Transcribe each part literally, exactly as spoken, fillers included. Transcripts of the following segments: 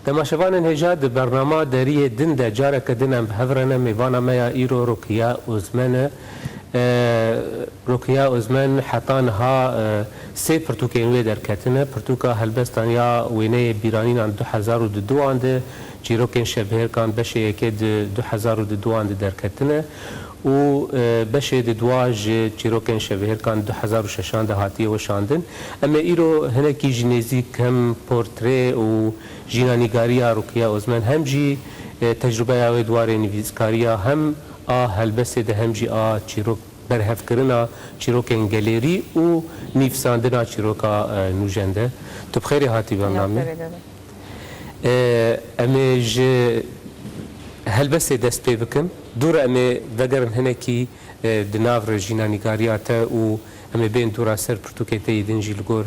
Temaşevanên hêja, di bernama Deriyê Din de careke din em bi hev re ne. Mêvana me ya îro Rukiye Ozmen e. E, Rukiye Ozmen heta niha, e, sê pirtûkên wê derketine. Pirtûka helbestan ya wêneyê bîranînan du hezar û duduan de, çîrokên şevbihêrkan beşê yekê di du hezar û duduan de derketine û, e, beşê di dua ji çîrokên şevbihêrkan du hezar û şeşan de hatiye weşandin. Em ê îro hinekî ji nêzîk hem portre û jînanîgariya Rukiye Ozmen hem jî, e, tecrûbeya wê di warê nivîskariya hem a helbestê de hem jî a çîrok berhevkirina çîrokên gelêrî û nivîsandina çîroka, e, nûjen de. Tu bi xêrê hatî bernamê. Navberê de be. E, em ê ji helbestê dest pê bikin. Dû re em ê vegerin hinekî, e, di nav re jînanîgariya te û em ê bên dû re ser pirtûkê te yê din jî li gor,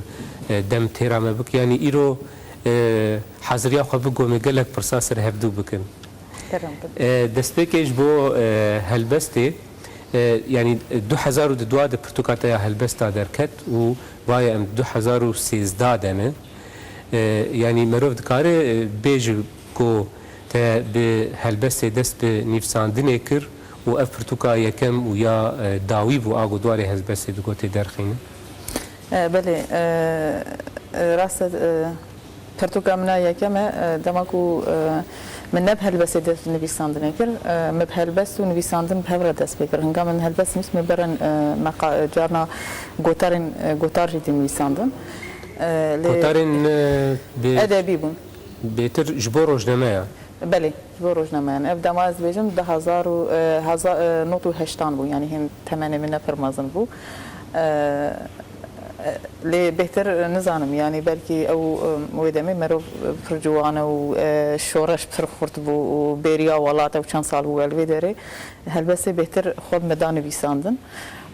e, dem têra me bik. Yanî îro, e, haziriya xwe bigome gelek pirsa ser hevdû bikin. Kerem bike. E, destpêkê ji bo, e, helbestê, e, yanî du hezar û duduan de pirtûka te ya helbesta derket û vaye em du hezar û sêzdeh de ne. E, yanî merov dikare, e, bêje ku te bi helbestê dest bi nivîsandinê kir û ev pirtûka yekem û ya, e, dawî bû a ku di warê helbestê digot tê derxîne? E, belê, e, e, rast e, e, pirtûka min a yekem e, e, dema ku, e, min ne bi helbestê dest bi nivîsandinê kir, e, min bi helbest û nivîsandin bi hev re dest pê kir. Hinga min helbest nivîs, min beren, e, meqa-, e, carna gotarên, e, gotar jî dinivîsandin. E, lê Gotarên, e, bi edebî bûn. Bêtir ji bo rojnameya? Belê, ji bo rojnameyan. Ev dema ez dibêjim du hezar û, e, heza-, e, nod û heştan bû, yanî hîn temenê min ne pir mezin bû. E, e, lê bêhtir nizanim, yanî belkî ew, e, wê demê merov, e, pir ciwan e û, e, şoreş pir xurt bû û bêriya welat e û çend sal bû li vê derê. Helbestê bêhtir xwe bi me da nivîsandin.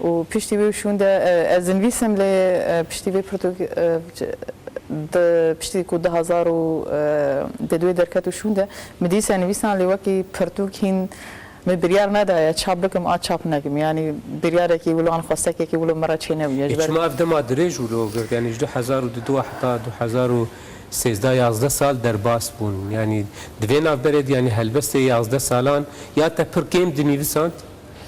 Û piştî wê û şûnde, e, ez dinivîsim lê, e, piştî vê pirtûk, e, di, piştî ku du hezar û, e, di duyê derket û şûnde, min dîsa nivîsan lê wekî pirtûk hîn min biryar nedaye çap bikim a çap nekim. Yanî biryarekî wilo an xwestekekî wilo min re çênebûye. Ê, ji ber çima ev dema dirêj wilo girt? Yanî ji du hezar û duduan heta du hezar û sêzdeh yazdeh sal derbas bûn. Yanî di vê navberê de, yanî helbestê yazdeh salan ya te pir kêm dinivîsand,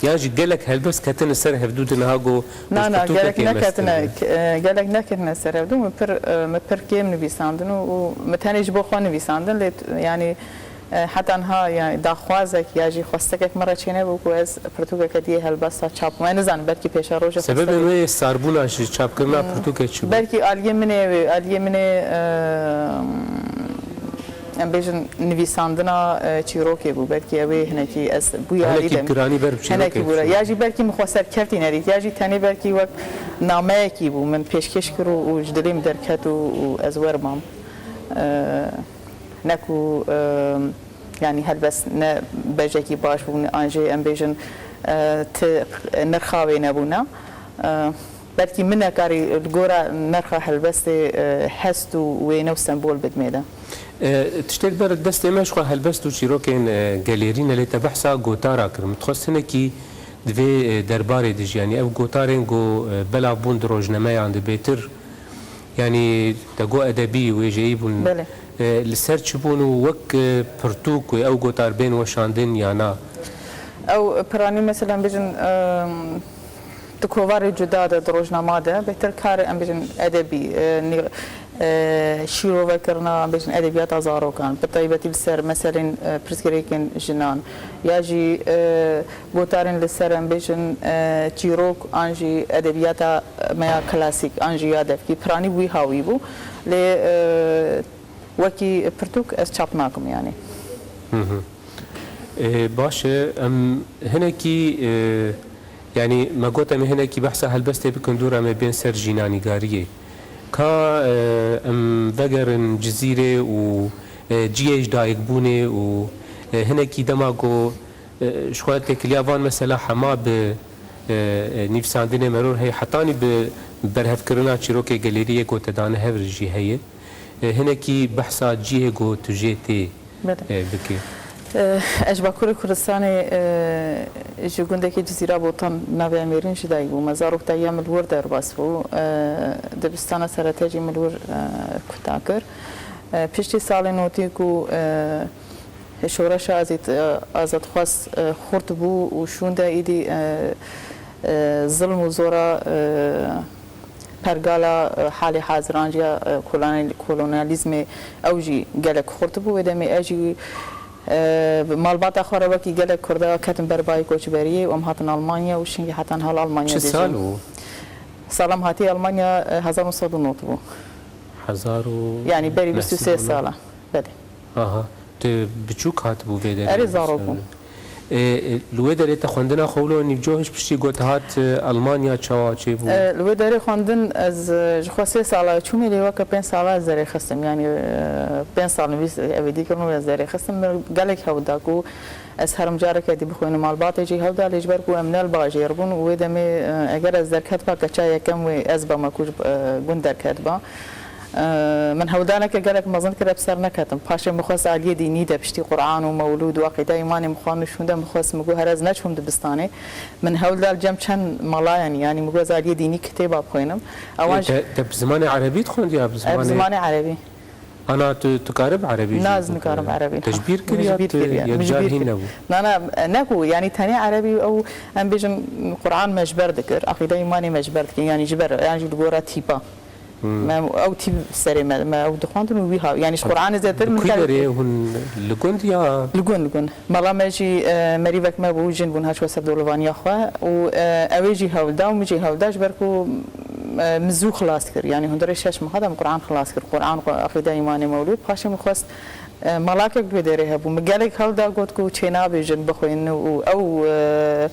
yan jî gelek helbest ketine ser hevdû di niha ku Na, na, gerek neketine, e, gelek neketine ser hevdû. Min pir, e, min pir kêm nivîsandin û, û min tenê ji bo xwe nivîsandin. Lê t-, yanî, e, heta niha, yanî daxwazek ya jî xwestekek min re çênebû ku ez pirtûkeke diyê helbesta çap bim. Ez nizanim, belkî pêşerojê Sebebên xwestekek wê yê starbûna ji çapkirina Hmm. pirtûkê çi bû? Belkî aliyê min ê wê, aliyê min ê, e, em bêjin nivîsandina, e, çîrokê bû. Belkî ew ê hinekî ez bûyarî Hinekî de giranî ber bi çîrokê hinekî bûra. çû. Ya jî belkî min xwe serkevtî nedît, ya jî tenê belkî wek nameyekî bû, min pêşkêş kir û, û ji dilê min derket û, û ez werimam. E, ne ku, e, yanî helbest ne bejekî baş bû, an jî em bêjin, e, ti nirxa wê nebûna. E, Belkî min nekarî li gora nirxa helbestê, e, hest û wêne û sembol bidimê de. E, tiştê li ber destê me ji xwe helbest û çîrokên, e, gelêrî ne, lê te behsa gotara kir. Min dixwest hinekî di vê, e, derbarê de jî, yanî ev gotarên ku, e, belav bûn di rojnameyan de bêtir, yanî te got edebî, wêjeyî bûn. Belê. E, li ser çi bûn û wek, e, pirtûk wê ew gotar bên weşandin ya na? Ew piranî, mesela, em bêjin, e, Di kovarê cuda de, di rojnama de, bêhtir karê, em bêjin, edebî, e, nî-, e, şîrovekirina, em bêjin, edebiyata zarokan, bi taybetî li ser meselên, e, pirsgirêkên jinan, ya jî, e, gotarên li ser, em bêjin, e, çîrok, an jî edebiyata me ya klasîk, an jî ya devkî, piranî wî hawî bû. Lê, e, wekî pirtûk ez çap nakim, yanî. Hı hı. Ê, baş e, em hinekî, e, yanî me got em ê hinekî behsa helbestê bikin, dû re em ê bên ser jînanîgariyê. Ka, e, em vegerin Cizîrê û, e, cihê ji dayikbûnê û, e, hinekî dema ku, e, ji xwe têkiliya van mesela hema bi, e, e, nivîsandinê meror heye, hetanî bi berhevkirina çîrokê gelêriyê ku te dane hev jî heye. E, hinekî behsa cihê ku tu jê tê Belê. e, bike. E, ez ji Bakurê Kurdistanê, e, ji gundekî Cizîra Botan navê Emêrîn ji dayik bûme. Zaroktiya min li wir derbas bû. E, dibistana serete jî min li wir, e, kuta kir. E, piştî salên notî ku, e, şoreşa azît-, e, azadxwaz, e, xurt bû û şûnde êdî, e, e, zilm û zora, e, pergala, e, halê haziranciya, e, kolonyal-, kolonyalîzmê ew jî gelek xurt bû. Wê demê ez jî, e, bi malbata xwe re wekî gelek Kurda ketim ber bayê koçberiyê û em hatin Almanya û şingî heta niha li Almanya dijîn. Çi sal bû? Sala em hatî Almanya, e, hezar û neh sed û nod bû. Hezar û neh sed û nod. Yanî berî bîst û sê sala. Belê. Aha. Tu biçûk hatibû vê derê? Erê, zarok bûm. Ê, ê, li wê derê te xwendina xwe wilo nîvcohiş piştî got hat, e, Almanya çawa çêbû? E, li wê derê xwendin ez, e, ji xwe sê sala çûmê lê weke pênc sala ez derê xistim. Yanî, e, pênc sal nivîs, e, evê dî kirin û ez derê xistim. Min gelek hewl da ku ez herim careke dî bixwînim. Malbatê jî hewl da lê ji ber ku em ne li bajêr bûn û wê demê, e, eger ez derketba keça yekem wê ez bama ku ji, e, gund derketba. Min hewldaneke gelek mezin kir, bi ser neketim. Paşê min xwest aliyê dînî de piştî Quran û mewlûd û eqîda îmanê min xwend û şûnde min xwest, min got, here ez neçûm dibistanê. Min hewl da li cem çend melayan, yanî min got, ez aliyê dînî kitêba bixwînim. Ewan Ê, te, te bi zimanê erebî dixwend ya bi Ev zimanê zimanê erebî. Ana, tu, tu karib erebî jî Na, ez bixwînî? Nikarim erebî. Te ji bîr kir Min ji ya bîr tu kir ya. Min ji yek bîr carhîn kir. Nebû? Na, na, ne ku, yanî tenê erebî ew, em bêjin, Quran me ji ber dikir, eqîda îmanê me ji ber dikir, yanî ji ber, yan jî li gora tîpa. Me ew tî serê me, me ew dixwandin û wî ha, yanî ji Qur'anê zêdetir Li min kî kar derê hûn li gund ya? Li gund, li gund. Mala me jî, e, merîvek me bû, jin bûn, haçwe ser dolivaniya xwe û, e, ew ê jî hewl da û min jî hewl da, ji ber ku, e, min zû xilas kir. Yanî hundirê şeş meha de min Qur'an xilas kir. Qur'an, xwe, eqîde, îmanê, mewlûd. Paşê min xwest, e, malakek bi derê hebû. Min gelek hewl da, got ku çênabe jin bixwînin û ew, e,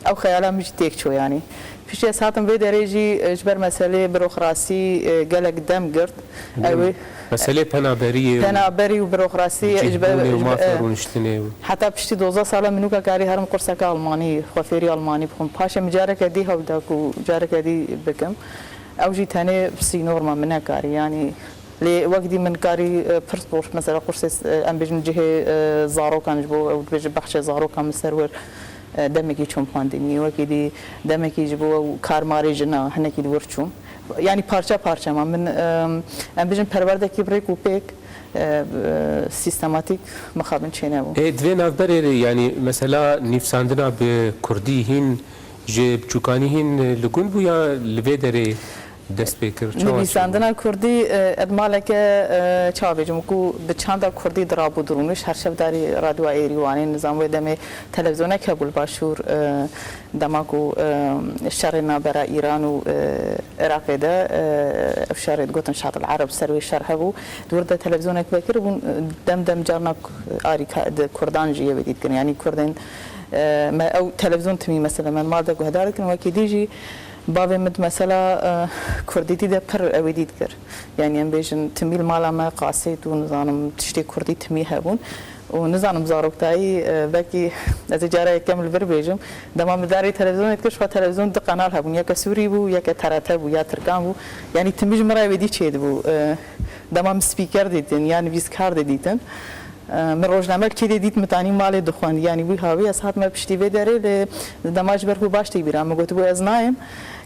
Ew xeyala min jî têk çû, yanî. Piştî ez hatim vê derê jî, e, ji ber meselê birokrasî, e, gelek dem girt. Ew ê Meselê penaberiyê û penaberî û birokrasî, e, ji ber, cihbûnê û ji ber, mafa e, rûniştinê û heta piştî dozdeh sala min nûka karî herim qurseka almanî, xwefêrî almanî bixwim. Paşê min careke dî hewl da ku careke dî bikim. Ew jî tenê sînor ma, min nekarî, yanî. Lê wek dî min karî, e, pirs bor, mesela qursê, e, em bêjin cihê, e, zarokan ji bo, ew dibêje bexçê zarokan min ser wir, e, demekî çûm xwendinî, wekî dî demekî ji bo ew karmarê jina hinekî li wir çûm. Yanî parça parça ma min, e, em bêjin perwerdekî bi rêk û pêk, e, e, sîstematîk mixabin çênebû. Ê, di vê navberê de, yanî mesela nivîsandina bi kurdî hîn ji biçûkanî hîn li gund bû ya li vê derê dest pê kir? Çawa çêbû? Nivîsandina kurdî, e, ez maleke, e, çawa bêjim, ku bi çanda kurdî dirabû dirûniş, her şevdarî radyoya Êrîwanê, nizam wê demê televîzyonek hebû li Başûr, e, dema ku, e, şerê navbera Îran û, e, Iraqê de, e, ev şerê digotin Şatil Ereb, ser wê şer hebû. Di wir de televîzyonek vekiribûn, e, dem dem carna ku-, arî ka-, di kurdan jî yê wê dî dikirin. Yanî kurdên, e, me ew televîzyon timî mesela me mal de guhdar dikirin, wekî dî jî Bavê min di mesela, e, kurdîtî de pir ewêdî dikir. Yanî em bêjin timî li mala me qasêt û nizanim tiştê kurdî timî hebûn. Û nizanim zaroktayî, e, belkî ez ê cara yekem li vir bêjim. Dema min darê televîzyonê dikir, ji xwe televîzyon du kanal hebûn. Yeke Sûrî bû, yeke T R T bû, ya Tirkan bû. Yanî timî ji min re ewêdî çêdibû. E, dema min spîker dîtin, ya nivîskar dîtin. Min rojname li kê dê dît, min tanî malê dixwend. Yanî wî hawî ez hatime piştî vê derê, lê dema ji ber ku baş tê bîra min gotibû ez nayêm.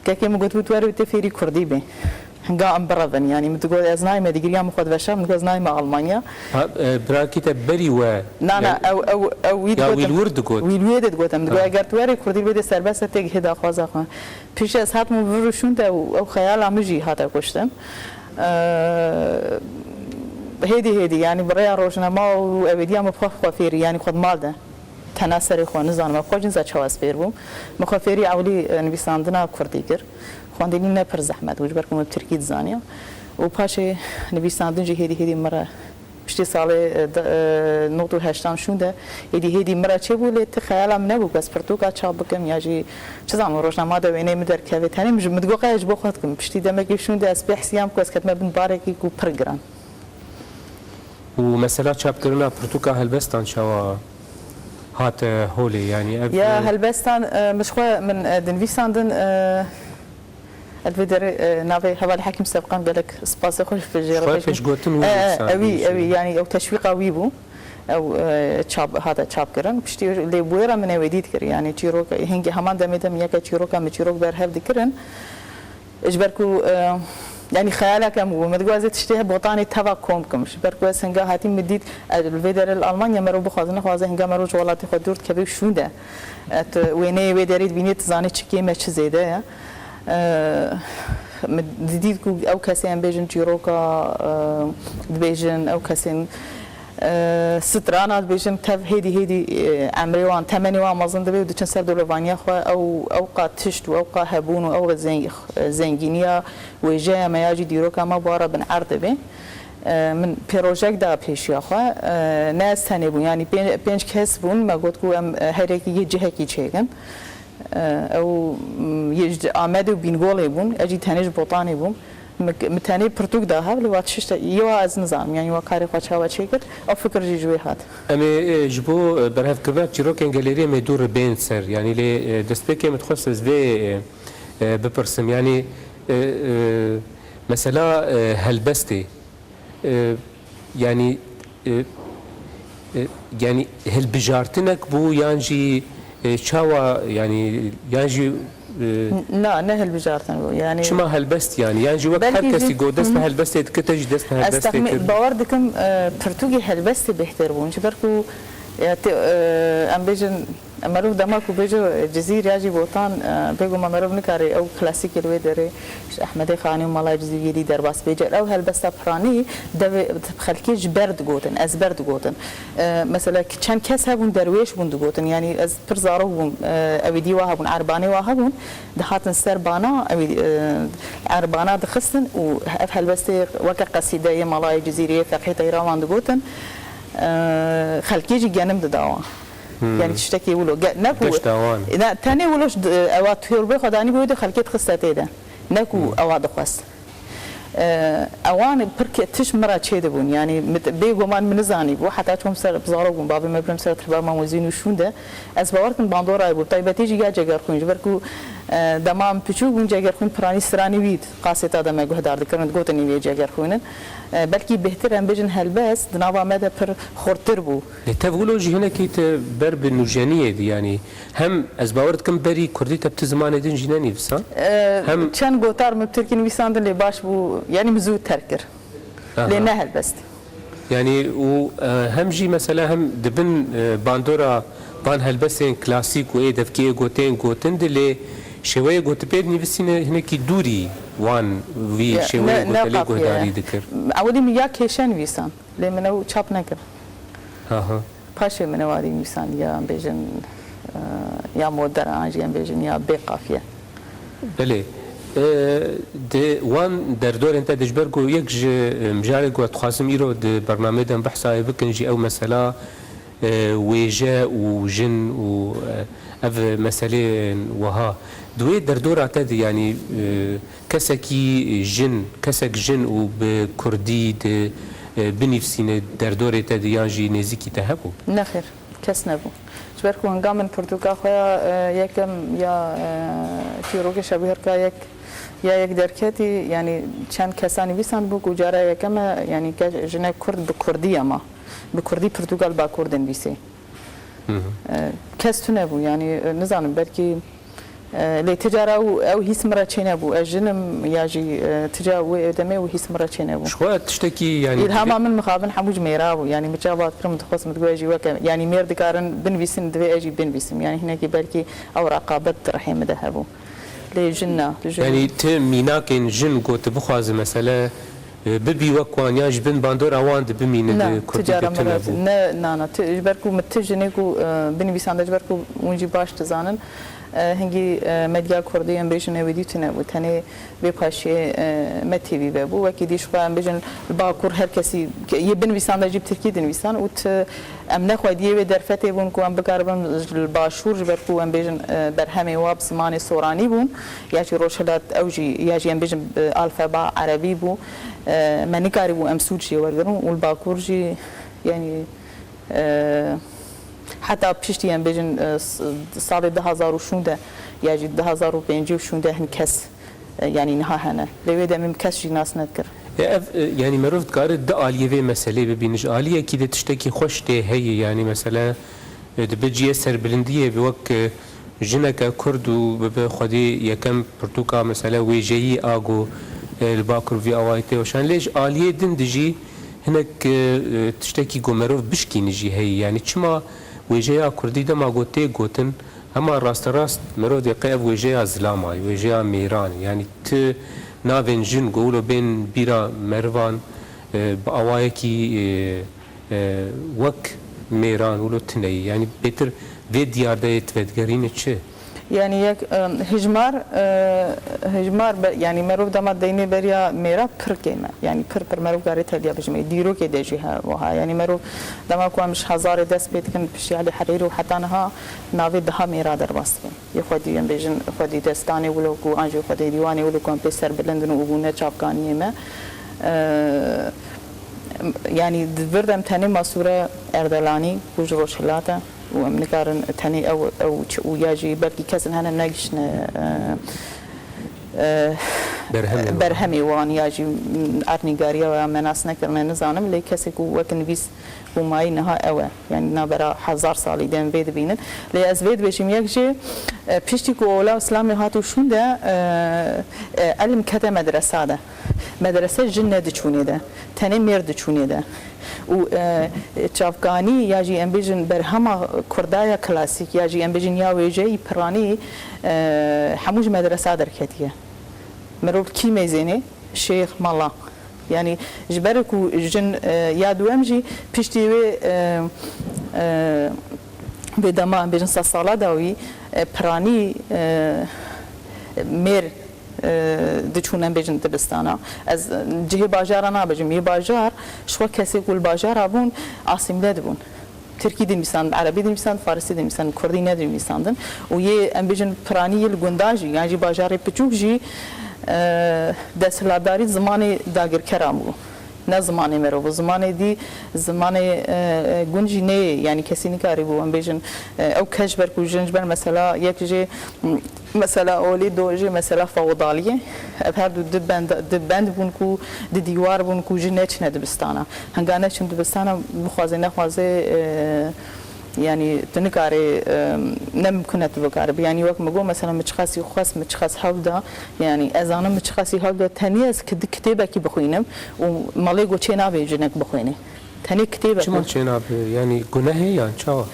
Kekê min gotibû tu were tê fêrî kurdî bê. Hinga em birevin. Yanî min digot ez nayêm, digiriya min xwe diveşa, min digot ez nayêm Almanya. Ha, e, birakî te berî we, Na, na, yanî ew, ew, ew wî ya wî digotin. Li wir digot. Wî li wê de digotin. Min digot Ha. eger tu were kurdî bê dê serbest e, tê gihê daxwaza xwe. Piştî ez hatim û vir û şûnde û ew xeyala min jî hate kuştin. Eee, hêdî hêdî, yanî bi rêya rojnama û ewêdiya min xwe, xwe fêrî, yanî xwe di mal de. Tena serê xwe nizanim, ev xwe jî niza çawa ez fêr bûm. Min xwe fêrî ewlî, e, nivîsandina kurdî kir. Xwendinî ne pir zehmet bû, ji ber ku min tirkî dizaniya. Û paşê nivîsandin jî hêdî hêdî min re Piştî salê, e, de, e, nod û heştan şûnde, êdî hêdî min re çêbû, lê ti xeyala min nebû ku ez pirtûka çap bikim ya jî, çi zanim, rojnama de wêneyê min derkeve. Tenê min ji, min digot qey ez ji bo xwe dikim. Piştî demekî şûnde ez pê hesiyam ku ez ketime bin barekî ku pir giran. Û mesela çapkirina pirtûka helbestan çawa hate holê? Yanî ev, Ya e, helbestan, e, min ji xwe, min, e, dinivîsandin, e, Ez vê derê, e, navê Hevalî Hekîm Sevqan gelek spasê xwe ji Ji xwe pêşgotin wî E, e, nivîsandî ewî, jî. ewî, yanî ew teşwîqa wî bû. Ew, e, çap, hate çapkirin. Piştî lê bi wê re min ewêdî dikir. Yanî çîrok, hingî heman demê de min yeke çîroka min çîrok berhev dikirin. Ji ber ku, e, Yanî xeyaleke min bû. Min digot ez ê tiştê he botanê teva kom bikim. Ji ber ku ez hinga hatîm min dît, e, li vê derê li Almanya mero bixwaze nexwaze hinga mero ji welatê xwe dûr dikeve û şûnde. E, tu wêneyê wê derê dibînî, tu zanî çi kêm e, çi zêde ye. E, min didît ku ew kesê em bêjin çîroka, e, dibêjin ew kesên Eee, strana dibêjin tev hêdî hêdî, eee, emrê wan, temenê wan mezin dibe û diçin ser dolevaniya xwe, ew, ew qa tişt û ew qa hebûn û ew zeng-, zengîniya wêjeya me ya jî dîroka me bi wan re bin erd dibe. Eee, min pêrojek da pêşiya xwe. Eee, ne ez tenê bûm, yanî pê-, pênc kes bûn, me got ku em, eee, her yekî yê cihekî çêkin. Eee, ew, m, yê ji Amedê û Bîngolê bûn, ez jî tenê ji Botanê bûm. Min, min tenê pirtûk da hev, lê wa tişt, yê wa ez nizanim, yanî wa karê xwe çawa çêkir, ew fikir jî ji wê hat. Em ê, e, ji bo, e, berhevkirina çîrokên gelêriyê em ê dû re bên ser. Yanî lê, e, destpêkê min dixwest ez vê, e, e, bipirsim. Yanî, e, e, mesela, e, helbestê, e, yanî, e, e, yanî hilbijartinek bû yan jî, e, çawa, yanî, yan jî, e, N-, na, ne hilbijartin bû, yanî çima helbest, yanî? Yan jî wek her Belkî kesî jî, got dest bi hı. helbestê dike, te jî dest bi Ez helbestê texmîn, kir. Bawer dikim, e, pirtûkê helbestê bêhtir bûn. Ji ber ku, ya, te, e, em bêjin, Meriv dema ku bêje Cizîr ya jî Botan, e, bêguman meriv nikare ew klasîkê li wê derê ji Ehmedê Xanî û Malay Cizîriyê dî derbas bê. Cer ew helbesta piranî devê xelkê ji ber digotin, ezber digotin. E, mesela ki çend kes hebûn derwêş bûn digotin. Yanî ez pir zarok bûm, e, ew ê dî wa hebûn, erbanê wa hebûn, dihatin ser bana, ew ê, e, erbana dixistin û ev helbestê weke qesîdeyê Malay Cizîriyê, Feqî Teyra wan digotin. E, xelkê jî genim dida wan. Hmm. Yanî tiştekî wilo. Ge-, ne ku Geşta wan. Ne, tenê wilo ji, ewa torbê xwe danî bû, wê de xelkê dixiste tê de. Ne ku Hmm. ewa dixwest. E, ewan pir ke-, tişt min re çêdibûn. Yanî mit-, bêguman min nizanî bû. Heta çom ser, zarok bûm. Babê me birim ser tirba Mamozîn û şûnde. Ez bawer kim bandora bû. Taybetî jî ya Cegerxwîn. Ji ber ku, e, dema em piçûk bûn, Cegerxwîn piranî stranî wî kasêta de me guhdar dikirin. Digotin, "Nîvê Cegerxwîn in." E, belkî bêhtir em bêjin helbest, di nava me de pir xurtir bû. Lê tev wilo jî hinekî te ber bi nûjeniyê dî, yanî hem ez bawer dikim berî kurdî te bi ti zimanê din jî nenivîsan, E, hem çend gotar min bi tirkî nivîsandin lê baş bû, yanî min zû terk kir. Aha. Lê ne helbest. Yanî û, e, hem jî mesela hem di bin, e, bandora van helbestên klasîk û ê devkê ê gotên gotin di lê şêweyê gotipê dinivîsîne hinekî dûrî wan vî Ya, şêweyê ne, ne gotelê qafiye. guhdarî dikir. Ewilî min ya kêşe nivîsan. Lê min ew çap nekir. Aha. Paşê min ew adî nivîsand ya, em bêjin, e, ya modern, an jî em bêjin ya bê qafiye. Belê. E, di wan derdorên te de ji ber ku yek ji, e, mijarê ku ez dixwazim îro di bernameyê de em behsa wê bikin jî ew mesela, e, wêje û jin û, e, ev meseleyên wiha. Di wê derdora te de, yanî, e, kesekî jin, kesek jin û bi kurdî di, e, binivîsîne derdorê te de yan jî nêzîkî te hebû? Nexêr, kes nebû. Ji ber ku hinga min pirtûka xwe ya, e, yekem ya, e, çîrokê şebîherka yek ya yek derketî, yanî çend kesan nivîsan bû ku cara yekem e, yanî ke-, jinek kurd bi kurdî ye ma. Bi kurdî pirtûka li Bakur dinivîsê. Hı hı. E, kes tune bû, yanî, e, nizanim, belkî, e, lê ti cara ew, ew hîs min re çênebû. Ez jin im ya jî, e, ti cara wê demê ew hîs min re çênebû. Ji xwe tiştekî, yanî, Îlhama min mixabin hemû ji mêra bû. Yanî min çawa dikirim, dixwest min digot ez jî weke, yanî mêr dikarin binivîsin, divê ez jî binivîsim. Yanî hinekî belkî ew reqabet di rihê min de hebû. Lê jin na, jin Yanî ti mînakên jin ku tu bixwaze mesele, e, bibî wek wan, yan ji bin bandora wan de bimîne, Na, di kurdî ticara de tune bû? Ne, na, na, ti, ji ber ku min ti jinê ku, e, binivîsan de, ji ber ku hûn jî baş dizanin, e, hingî, e, medya kurdî em bêjin ewêdî tune bû. Tenê vê paşiyê, e, Me T V vebû. Wekî dî ji xwe em bêjin li Bakur her kesî ke-, yê binivîsan de jî bi tirkî dinivîsan û ti, em ne xwediyê wê derfetê bûn ku em bikaribin li Başûr, ji ber ku em bêjin, e, berhemê wa bi zimanê soranî bûn. Ya jî Rojhilat ew jî, ya jî em bêjin, e, alfeba erebî bû. E, me nikarîbû em sûc jê wergirin û li Bakur jî, yanî, e, heta piştî em bêjin, e, s-, salê du hazar û şûnde ya jî du hazar û pêncî û şûnde hin kes, e, yanî niha hene. Lê wê demê min kes jî nas nedikir. E, ev, e, yanî merov dikare di aliyê vê meselê bibîne. Ji aliyekî de tiştekî xweş tê heye, yanî mesele, e, dibe cihê serbilindiyê bi wek, e, jineke kurd û bibe xwedî yekem pirtûka, mesele, wêjeyî a ku, e, li Bakur vî awayî tê weşan. Lê ji aliyê din de jî hinek, e, e, tiştekî ku merov bişkîne jî heye. Yanî çima wêjeya kurdî dema ku tê gotin, hema rasterast merov dê qe ev wêjeya zilamay, wêjeya mêran. Yanî ti navên jin ku wilo bên bîra merivan, e, bi awayekî, e, e, wek mêran wilo tune ye. Yanî bêtir vê diyardeyê ti vedigerîne çi? Yanî yek, e, hijmar, e, hijmar be, yanî merov dema deynê beriya mêra pir kêm e. Yanî pir pir merov karê teliya bijimê. Dîrokê de jî he wiha. Yanî merov dema ku em ji hezarê dest pê dikin, piştî Elî Herîrî û heta niha navê daha mêra derbas dikin. Yê xwedî em bêjin, xwedî destanê wilo ku an jî xwedî dîwanê wilo ku em pê serbilind in û bûne çavkaniyê me. E, yanî di vir de em tenê Masûre Erdelanî ku ji Rojhilat e û em nikarin tenê ew, ew çi û ya jî belkî kesin hene negiştine, e, e, Berhemê wan. Berhemê wan ya jî ernîgariya we ya me nas nekirine nizanim, lê kesê ku wek nivîs Hûmayî niha ew e. Yanî nabera hezar salî de em vê dibînin. Lê ez vê dibêjim, yek jî, e, piştî ku ola Îslamê hat û şûnde, e, e, elm kete medresa de. Medrese jin nediçûnê de. Tenê mêr diçûnê de. Û, e, çavkanî ya jî em bêjin berhema kurdaya klasîk ya jî em bêjin ya wêjeyî piranî, e, hemû ji medresa derketiye. Mirov kî mêzênê? Şêx, mala. Yanî ji ber ku jin, e, ya duwem jî piştî wê, e, e, vê dema em bêjin sedsala dawî, e, piranî, e, mêr, e, diçûn em bêjin dibistana. Ez cihê bajara nabêjim. Yê bajar, ji xwe kesê ku li bajara bûn, asîmle dibûn. Tirkî dinivîsandin, erebî dinivîsandin, farisî dinivîsandin, kurdî nedinivîsandin. Û yê, em bêjin, piranî yê li gunda jî, yan jî bajarê piçûk jî, e, desthilatdarî zimanê dagirkeran bû. Ne zimanê mero bû. Zimanê dî, zimanê, e, e, gund jî neyê. Yanî kesî nikarîbû, em bêjin, e, ew kes ji ber ku jin ji ber mesela yek jê, m, mesela olî, do jê mesela feodaliyê. Ev her du di bend, di bend bûn ku, di dîwar bûn ku jin neçine dibistana. Henga neçin dibistana, bixwaze nexwaze, e, yanî tu nikarê, e, ne mimkun e tu bikaribî. Yanî wek min got, mesela min çiqasî xwest, min çiqas hewl da, yanî ez zanim min çiqasî hewl da, tenê ez kit-, kitêbekî bixwînim û malê got çê nabe jinek bixwîne. Tenê kitêbek Çima got. Çê nabe? Yanî guneh e yan çawa?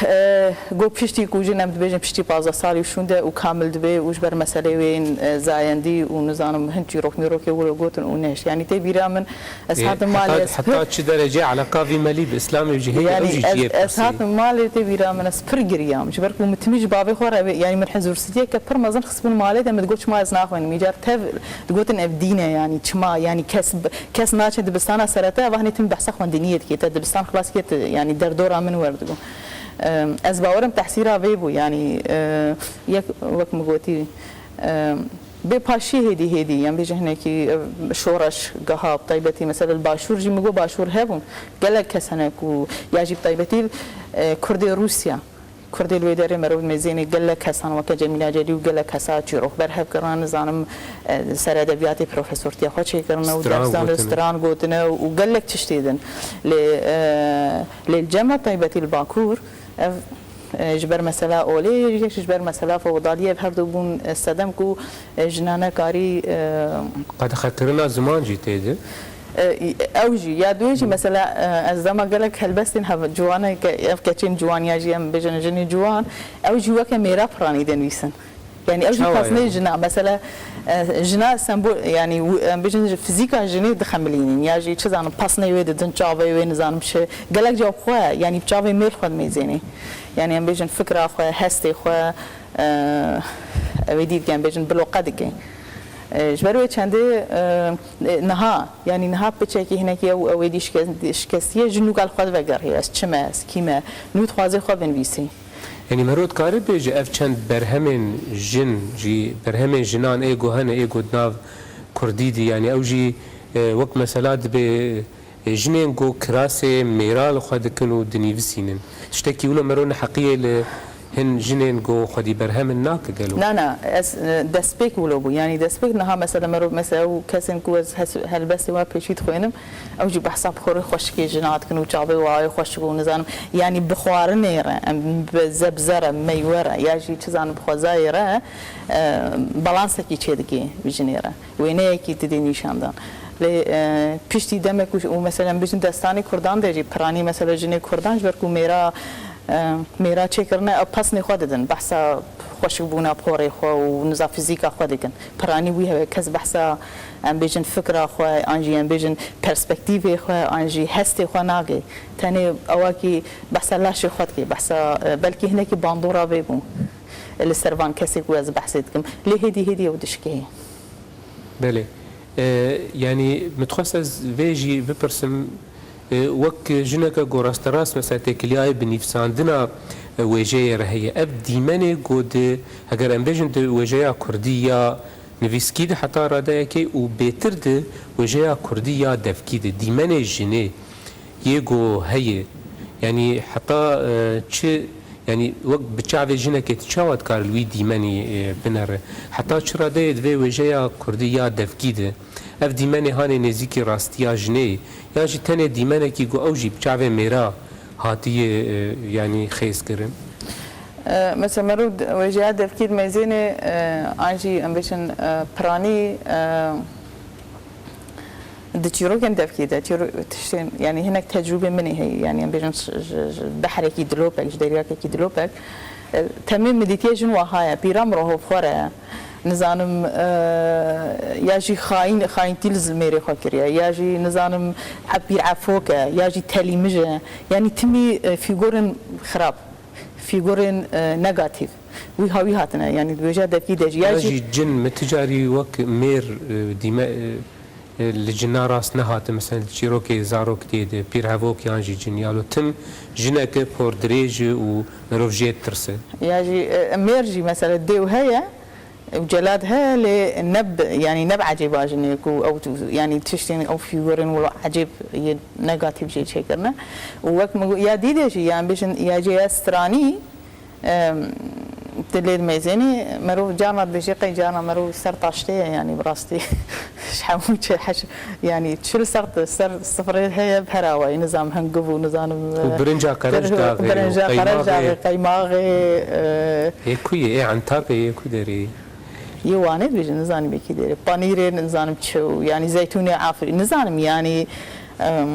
E, got piştî ku jin em dibêjin piştî pazdeh salî û şûnde û kamil dibe û ji ber meseleyê wê yên, e, zayendî û nizanim hin çîrok mîrokê wilo gotin û nehişt. Yanî tê bîra min ez Ê, hatim malê heta, ez heta pir çi derecê eleqa vî melî bi Îslamê jî heye, ew Yanî jî ez, cihê ez pirsî. Hatim malê tê bîra min ez pir giriyam. Ji ber ku min timî ji bavê xwe re vê, yanî min hezûrsiziyeke pir mezin xistibûn malê de min digot çima ez naxwînim. Îcar tev digotin ev dîn e yanî çima yanî kes, kes naçe dibistana serete ev hanê tim behsa xwendiniyê dike te dibistan xilas dike te yanî derdora min werdigo. Em, ez bawerim tehsîra vê bû, yanî, e, yek, wek min gotî, e, bê paşî hêdî hêdî, yan bêje hinekî, e, şoreş geha, bi taybetî, mesela, li Başûr jî min got Başûr hebûn, gelek kes hene ku, ya jî bi taybetî, e, Kurdê Rûsya, Kurdê li wê derê merov mêzênê gelek kesan weke Cemîla Celî û gelek kesa çîrok berhev kirine, nizanim, e, ser edebiyatê profesortiya xwe çêkirine û Stran ders dan li gotine. Stran gotine û gelek tiştê din. Lê, e, Lê li cem re taybetî li Bakur, ev, e, ji ber mesela olê, yek jî ji ber mesela feodaliyê, ev her du bûn, e, sedem ku, e, jina nekarî, e, Qedexekirina ziman jî tê de. E, ew jî, ya duê jî mesela, e, ez dema gelek helbestên hev-, ciwaneke, ev keçên ciwan ya jî em bêjin jinê ciwan, ew jî weke mêra piranî dinivîsin. Yanî ew jî Çawa pesnê yani? Jina. Mesela, e, jina sembol, yanî wi-, em bêjin ji fizîka jinê dixemilînin. Ya jî çi zanim, pesnê wê didin, çavê wê nizanim çi. Gelek caw xwe, yanî bi çavê mêr xwe dimêzênê. Yanî em bêjin fikra xwe, hestê xwe, e, ew ê dî dike, em bêjin biloqe dike. E, ji ber wê çendê, e, e, niha, yanî niha piçekî hinekî ew, ew ê dî şikes-, şikestiye, ji nû gel xwe divegerê. Ez çi me, ez kî me? Nû dixwaze xwe binivîsê. Yanî mero dikare bêje ev çend berhemên jin jî, berhemên jinan ê ku hene, ê ku di nav kurdî de, yanî ew jî, e, wek mesela dibe, e, jinên ku kirasê mêra li xwe dikin û dinîvisînin. Tiştekî wilo mero neheqiyê li, Hin jinên ku xwedî berhemin nake gelo? Na, na, ez, e, destpêk wilo bû. Yanî destpêk niha mesela merov, mesela û kesên ku ez hes-, helbestê we pêşî dixwînim, ew jî behsa bi xwe rê xweşikê jina dikin û çavê wayê xweşik û nizanim, yanî bi xwarinê re, em bi zebze re, meywe re, ya jî çi zanim bi xwezayê re, e, balansekî çêdikê bi jinê re. Wêneyekî didê nîşandan. Lê, e, piştî demek û, û mesela em bijin destanê Kurdan de jî, piranî mesela jinê Kurdan ji ber ku mêra, e, mêra çêkirine, ew pesnê xwe didin. Behsa xweşikbûna porê xwe û niza fizîka xwe dikin. Piranî wî heye, kes behsa, em bêjin, fikra xwe, an jî em bêjin perspektîvê xwe, an jî hestê xwe nake. Tenê ewakî behsa laşê xwe dike, behsa, e, belkî hinekî bandora vê bû. Li ser van kesê ku ez behsê dikim. Lê hêdî hêdî ew dişkê. Belê. E, yanî min dixwest ez vê jî bipirsim, e, wek jineke ku rasterast mesela têkiliyayê bi nivîsandina, e, wêjeyê re heye. Ev dîmenê ku di, heger em bêjin di wêjeya kurdî ya nivîskî de heta radeyekê û bêtir di wêjeya kurdî ya devkî de, dîmenê jinê yê ku heye, yanî heta, e, çi, yanî wek bi çavê jinekê tu çawa dikare li wî dîmenî, e, binere? Heta çi radeyê divê wêjeya kurdî ya devkî de ev dîmenê hanê nêzîkî rastiya jinê ye, ya jî tenê dîmenekî ku ew jî bi çavê mêra hatiye, e, yanî xêz kirin? E, mesela merov di-, wêjeya devkî dimeyzêne, e, an jî em bêjin, e, piranî, e, Di çîrokên devkî de, çîro-, tiştên, yanî hinek tecrûbê min ê heye, yanî em bêjin ji, ji, ji behrekî dilopek, ji deryakekî dilopek, e, temê min dîtiye jin wiha ye, pîra mirohov xwe re, nizanim, e, ya jî xayîn, xayîntî li mêrê xwe kiriye, ya jî nizanim e, pîr efok e, ya jî telîmij e, yanî timî, e, fîgurên xirab, fîgurên, e, negatîf. Wî hawî hatine, yanî di wêja devkî de jî ya Ya jî jî cin, min ti carî wek mêr, e, dîme, e, e, li cina rast nehate, mesela li çîrokê zarok tê de, pîrhevok yan jî cin, ya lo tim jineke pordirêj e û merov jê ditirse. Ya jî, e, mêr jî mesela dêw heye, ew celad heye, lê ne bi, yanî ne bi ecêba jinê ku ew tu-, yanî tiştên ew fîgurên wilo ecêb yê negatîf jê çêkirine. Û wek min got, ya dî de jî, yan bêjin, ya jê ya stranî, Em, tu lê dimeyzênî, merov carna dibêje qey carna merov ser taştê ye, yanî bi rastî ji hemû çi heş, yanî çil ser, ser sifrê heye bi her awayî, nizam hingiv û nizanim, Û birinca qerej daxê û birinca qerej qeymaxê. Daxê, qeymaxê, e, Yê ku ye? Ê Entarkê yê ku derê? Yê Wanê dibêjin, nizanî bê kî derê. Panîrê nizanim çi û yanî zeytûnê afirî, nizanim yanî, em,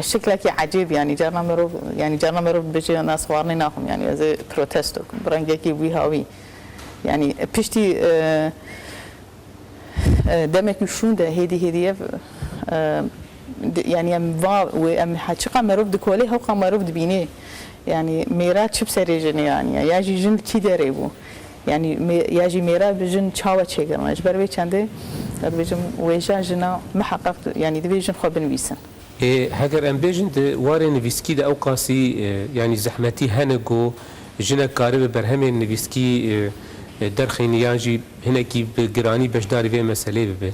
Şiklekî ecêb, yanî carna merov, yanî carna merov dibêje, na ez xwarinê naxwim, yanî ez ê protesto kim bi rengekî wî hawî. Yanî piştî, e, e, demekî şûn de hêdî hêdî ev, e, di-, yanî em va wê em he çiqa merov dikolê, hewqa merov dibînê. Yanî mêra çi bi serê jinê aniye, ya jî jin kî derê bû. Yanî mê-, ya jî mêra bi jin çawa çêkirine. Ji ber vê çendê, ez dibêjim wêja jina miheqeq, yanî divê jin xwe binivîsin. Ê, heger em bêjin di warê nivîskî de ewqasî, e, yanî zehmetî hene ku jinek karibe berhemên nivîskî, e, e, derxîne yan jî hinekî bi giranî beşdarî vê meseleyê bibe.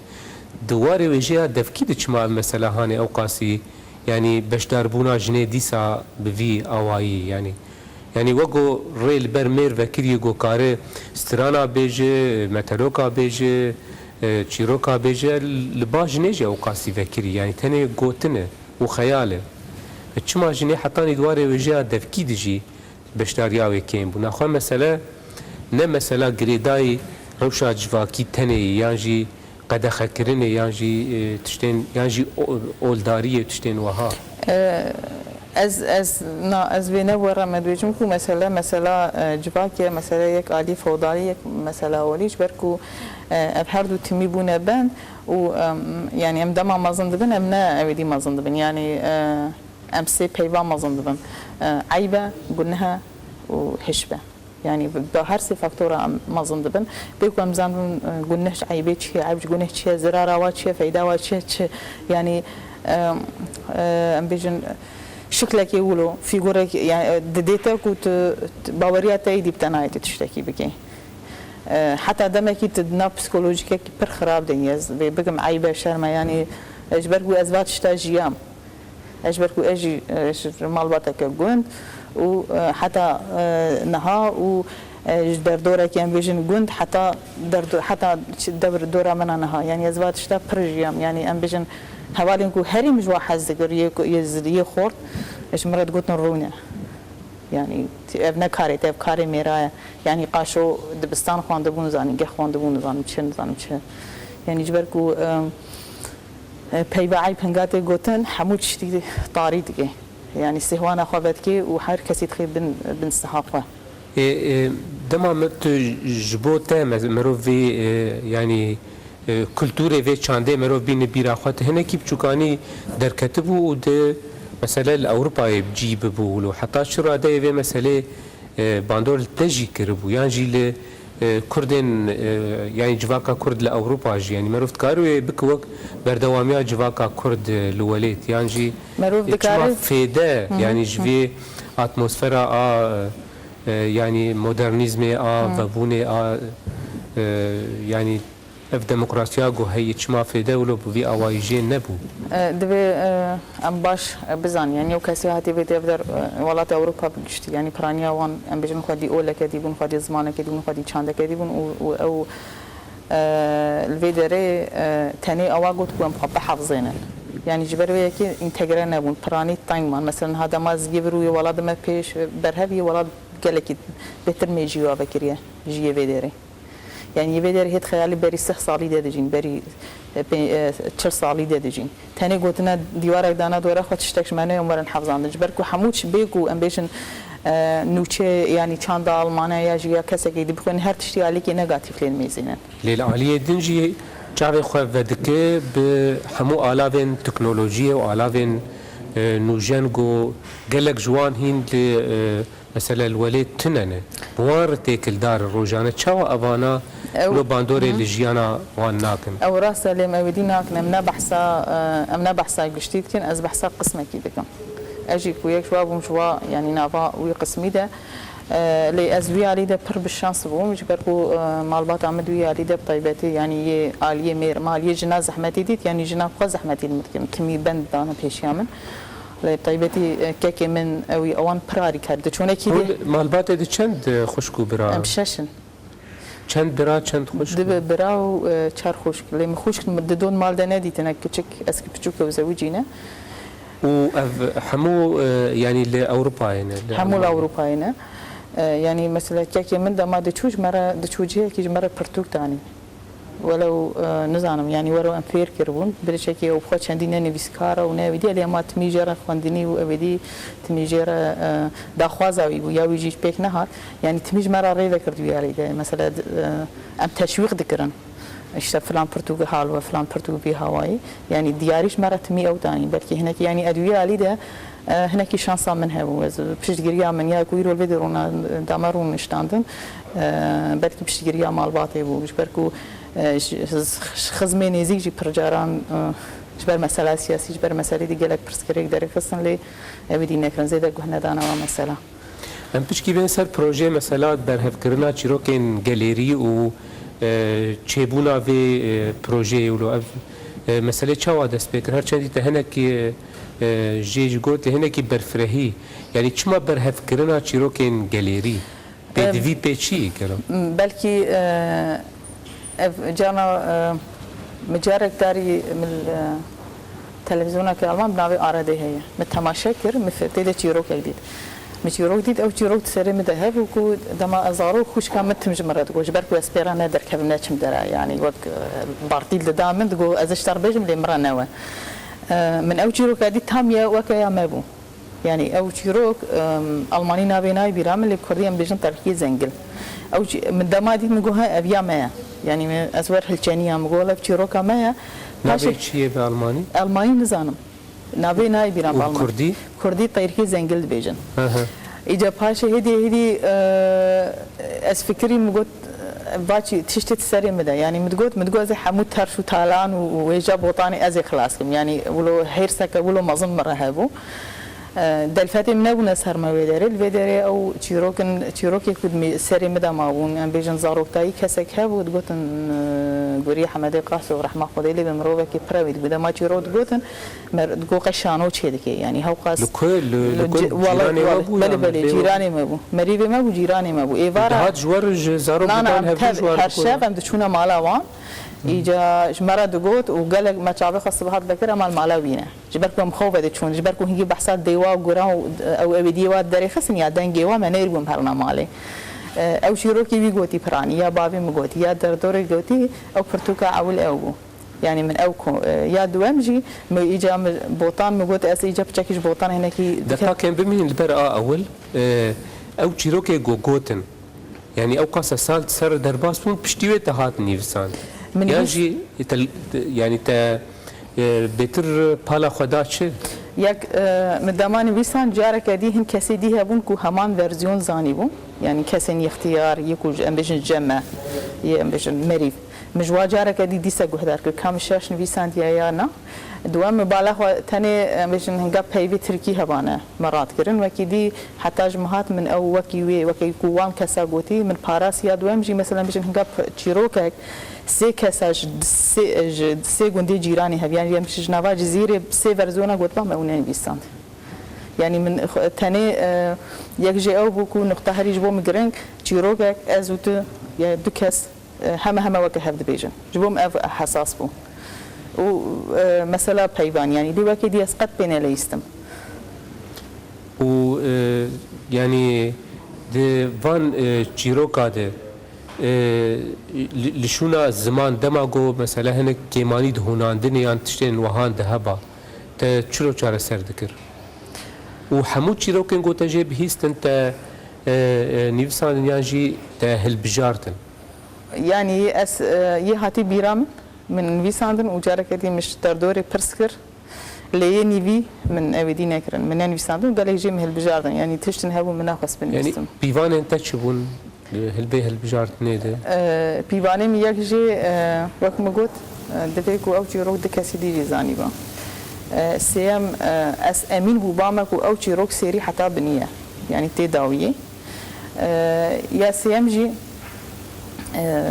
Di warê wêjeya devkî de çima ev mesela hanê ewqasî, yanî beşdarbûna jinê dîsa bi vî awayî, yanî Yanî weko rê li ber mêr vekirî ku kare strana bêje, meteloka bêje, e, çîroka bêje, li ba jinê jî ewqasî vekirî. Yanî tenê gotin e û xeyal e. E, çima jinê hetanî di warê wêjeya devkî de jî beşdariya wê kêm bû? Naxwe mesele ne mesela girêdayî rewşa civakî tenê ye, yan jî qedexekirinê yan jî, e, tiştên, yan jî o-, oldariyê tiştên wiha? E, ez, ez, na, ez vê ne were me dibêjim ku mesele, mesela, e, civakê, mesele yek alî fewdalî, yek mesela olî, ji ber ku, e, ev her du timî bûne bend û, em, yanî em dema mezin dibin, em ne ew êdî mezin dibin. Yanî, e, em sê peyva mezin dibin. E, eyb e, guneh e û hişb e. Yanî bi, bi her sê faktora em mezin dibin. Bê ku em zanibin, e, guneh ji eybê çi ye, eyb ji guneh çi ye, zirara wa çi ye, feyda wa çi ye, çi, yanî, e, e, em bêjin şiklekê wilo, fîgurek, yanî, e, didê te ku tu, tu baweriya te êdî bi te nayê tu tiştekî bikî. E, heta demekî tu di nav psikolojîkekî pir xirab de yî. Ez vê bikim eyb e, şerm e, yanî, e, ji ber ku ez va tişta jiyam. Ez ji ber ku ez jî, e, ji malbateke gund û, e, heta, e, niha û, e, ji derdorekî em bêjin gund heta derdo-, heta çi dewr dora min a niha. Yanî ez va tişta pir jiyam. Yanî em bêjin hevalên ku herî min ji wa hez dikir, yê ku, yê ziliyê xort, ji min re digotin rûne. Yanî ev ne karê te, ev karê mêra ye. Yanî qaşo dibistan xwendibûn, zanîngeh xwendibûn, nizanim çi, nizanim çi. Yanî ji ber ku, e, e, peyva eyb hinga tê gotin, hemû tiştî tarî dike. Yanî sêhwana xwe vedikê û her kesî dixê bin, bin siha xwe. Ê, ê, dema me tu ji bo te me-, merov vê, e, yanî, e, kulturê vê çandê merov bîne bîra xwe, tu hinekî biçûkanî derketibû û di, mesele li Ewropayê cî bibû wilo. Heta çi radeyê vê meselê, e, bandor li te jî kiribû? Yan jî li, e, Kurdên, e, yanî civaka Kurd li Ewropa jî, yanî merov dikare wê bike wek berdewamiya civaka Kurd, e, li welêt? Yan jî, Merov e, çima dikare fêde, Hı hı, yanî ji hı. vê atmosfera a, e, yanî modernîzmê a, Hı. vebûnê a, e, yanî ev demokrasiya ku heye çima fêde wilo bi vî awayî jê nebû? E, divê, e, em baş, e, bizanî. Yanî ew kesê hatî vê devder, e, welatê Ewropa bi giştî. Yanî piraniya wan, em bêjin xwedî oleke dîbûn, xwedî zimaneke dîbûn, xwedî çandeke dîbûn û, û ew, e, li vê derê, e, tenê ewa got ku em xwe bihefzênin. Yanî ji ber vê yekê întegre nebûn. Piranî teng man. Mesela niha dema ez yê vir û yê welat dime pêş, e, berhev yê welat gelekî bêhtir mêjî wa vekiriye ji yê vê derê. Yanî yê vê derê hêt xeyalî berî sih salî de dijîn, berî, e, pê-, e, çil salî de dijîn. Tenê gotine dîwarek dane dore xwe tiştek ji me neyê em werin hefzandin. Ji ber ku hemû çi bê ku em bêjin, e, nûçe, yanî çanda Almane ya jî ya kesekê dî bixwînin her tiştî alîkî negatîf lê mêzînin. Lê li aliyê din jî çavê xwe vedike bi hemû alavên teknolojiyê û alavên, e, nûjen ku gelek ji wan hîn li, e, Mesela li welê tune ne. Bi wan re têkildar in rojane. Çawa evana Ew wilo bandorê Hı. li jiyana wan nakin? Ew rast e, lê em ewêdî nakin. Em ne behsa, e, em ne behsa giştî dikin, ez behsa qismekî dikim. Ez jî ku yek ji wa bûm, ji wa, yanî nava wî qismî de, e, lê ez wî alî de pir bi şans bûm, ji ber ku, e, malbata min di wî alî de bi taybetî, yanî yê aliyê mêr, maliyê jina zehmetî dît, yanî jina xwe zehmetî li min dikin. Timî bend dane pêşiya min. Lê bi taybetî, e, kekê min, ew, ewan pir alîkar. Di çonekî de Hûn malbatê de çend, e, xwişk û bira? Em şeş in. Çend bira, çend xwişk? Dibe bira û, e, çar xwişk. Lê min xwişk di don mal de nedîtine, kiçik, ez ki piçûk ew zewicî ne. Û ev hemû, e, yanî li Ewropayê ne? Li Hemû li Almanya? Ewropayê ne. E, yanî mesela kekê min dema diçû ji me re, diçû cihekî ji me re pirtûk danî. Welew, e, nizanim, yanî wero em fêr kiribûn, birêçekê ew xwe çendî ne nivîskar e û ne ewêdî ye, lê ema timî jê re xwendinî û ewêdî timî jê re, e, daxwaza wî bû, ya wî jî pêk nehat. Yanî timî ji me re rê vekird wî alî de. Mesela, e, em teşwîq dikirin. İşte filan pirtûk hal we, filan pirtûk vî hawayî. Yanî diyarî ji me re timî ew danî. Belkî hinekî, yanî ez wî alî de, e, hinekî şansa min hebû. Ez piştgiriya min ya ku îro li vê derûna, e, dama rûniştandin, e, belkî piştgiriya malbatê bû. Ji ber ku, e, ji, ji xizmê nêzîk jî pir caran, e, ji ber mesela siyasî, ji ber meselê dî gelek pirsgirêk derêxistin, lê ewêdî nekirin. Zêde guh nedane wa mesela. Em piçkî bên ser projeyê, mesela berhevkirina çîrokên gelêrî û, e, çêbûna vê, e, projeyê wilo. Ev, e, meselê çawa dest pê kir? Her çendî te hinekî, e, jê jî got, lê hinekî berfirehî. Yanî çima berhevkirina çîrokên gelêrî? Pêdivî pê çi ye gelo? Belkî, e, ev cana, e, min carek darî min, e, televîzyoneke Alman bi navê Aredê heye. Min temaşe kir, min fe-, tê de çîrokek dît. Min çîrok dît, ew çîrok di serê min de hebû ku dema ez zarok xwişka min tim ji min re digot, ji ber ku ez pê re ne derkevim, neçim dera, yanî wek, e, bartîl dida min, digot ez ji te re bêjim lê min re newe. E, min ew çîroka dît tam ya weke ya me bû. Yanî ew çîrok, em, almanî navê nayê bîra min, lê bi kurdî em bêjin terkî zengil. Ew çî-, min dema dît min got, he, ev ya me ye. Yanî min, ez wer hilçeniya min got, ev çîroka me ye. Navê Paşê çi ye bi almanî? Almanî nizanim. Navê nayê bîra min bi almanî. Kurdî? Kurdî terkî zengil dibêjin. Hı hı. Îca paşê hêdî hêdî, e, ez fikirî min got, va çi tiştê di serê min de. Yanî min digot, min digot ez ê hemû terş û talan û, û wêja botanê ez ê xilas kim. Yanî wilo hêrseke wilo mezin min re hebû. E, Delfetê min nebûne ser me wê derê. Li vê derê ew çîrokin, çîrokê ku di mi-, serê min de mabûn, em bêjin zaroktayî kesek hebû, digotin, e, Gurî Hemedê Qaso, rehma Xwedê lê be, mirovekî pir ew ê dibû. Dema çîrok digotin, mer-, digot qey şano çê dike. Yanî hewqas Li ku? Li, li li ku? Ci-, wela-, Cîranê we wela-, bû belê, yan belê, vê we? Cîranê me bû. Merîvê me bû, cîranê me bû. Êvara Dihat ji we re ji zarok Na, na, didan em hevdû tev-, ji we re her digot şev ya? Em diçûne mala wan. Îca ji me re digot û gelek me çavê xwe sibehat vekir, ema li mala wî ne. Ji ber ku em xew vediçûn, ji ber ku hingî behsa dêwa û guran û ew ewêdiyê wa derêxistin ya dengê wa me neyr bûm herna malê. E, ew çîrokî wî gotî piranî, ya bavê min gotî, ya derdorê gotî, ew pirtûka ewil ew bû. Yanî min ew ku, e, ya duwem jî, min îca min botan, min got ez îca piçekî ji botan hinekî Deka kem bimînin li ber a ewil, e, ew çîrokê go-, gotin. Yanî ew qasa sal ser derbas bûn, piştî wê te hat nivîsand. Min Yan nivîs- jî te, te, yanî te, e, bêtir pala xwe da çi? Yek, e, min dema nivîsand, careke dî hin kesê dî hebûn ku heman verziyon zanîbûn. Yanî kesên yextiyar, yê ku ji, em bêjin cem e, yê em bêjin merîv. Min ji wa careke dî dîse guhdar kir, ka min şaş nivîsandiye ya na. Duwem, min bala xwe tenê, em bêjin, hinga peyvê tirkî hebane me rad kirin. Wekî dî heta ji min hat min ew wekî wê, wekî ku wan kesa gotî, min parasiya duwem jî, mesela, em bêjin, hinga p-, çîrokek sê kesa ji sê, ji sê gundê cîranê hev, yanî em ji nava Cizîrê sê verzyona gotba me ew nenivîsand. Yanî min xwe-, tenê, e, yek jê ew bû ku nuqta herî ji bo min giring, çîrokek ez û tu, ya du kes, e, heme heme weke hev dibêjin. Ji bo min ev hesas bû. Û, e, mesela peyvan, yanî lê wekê dî ez qet pê neleyîstim. Û, e, yanî di van, e, çîroka de, e, li, li şûna ziman dema ku mesela hinek kêmanî di hûnandinê yan tiştên wihan de heba, te çilo çareser dikir? Û hemû çîrokên ku te jê bihîstin te, e, e, nivîsandin yan jî te hilbijartin? Yanî ez, e, yê hatî bîra min, min nivîsandin û careke dî min ji derdorê pirs kir. Lê yê nîvî min ew ê dî nekirin. Min nenivîsandin û gelek jê min hilbijardin. Yanî tiştin hebûn min nexwest Yanî binivîsim. Pîvanên te çi bûn? Li hilbê hilbijartinê de? E, pîvanê min yek jê, e, wek min got, e, divê ku ew çîrok du kesî dî jî zanîba. E, sêyem, e, ez emîn bûbame ku ew çîrok sêrî heta binî ye. Yanî tê dawiyê. E, ya sêyem jî, e,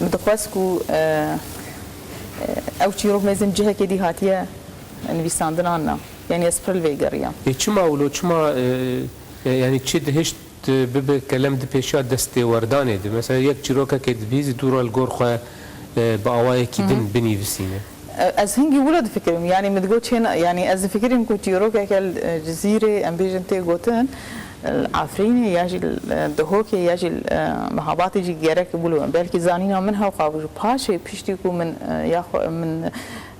min dixwest ku, e, e, ew çîrok mêzin cihekê dî hatiye nivîsandin an na. Yanî ez pir li vê geriyam. Ê, çima wilo, çima, e, e, yanî çi dihişt, e, bibe kelem di pêşiya destêwerdanê de? Mesela yek çîrokekê dibihîzî dû re li gor xwe, e, bi awayekî Hı hı. din binivîsîne. E, ez hingî wilo difikirim. Yanî min digot çêna, yanî ez difikirim ku çîrokeke li, e, Cizîrê, em bêjin tê gotin, e, li Efrînê ya jî li, e, Dihokê ya jî li, e, Mehabatê jî gerek wilo. Belkî zanîna min hewqa bû. Paşê piştî ku min, e, ya xwe, min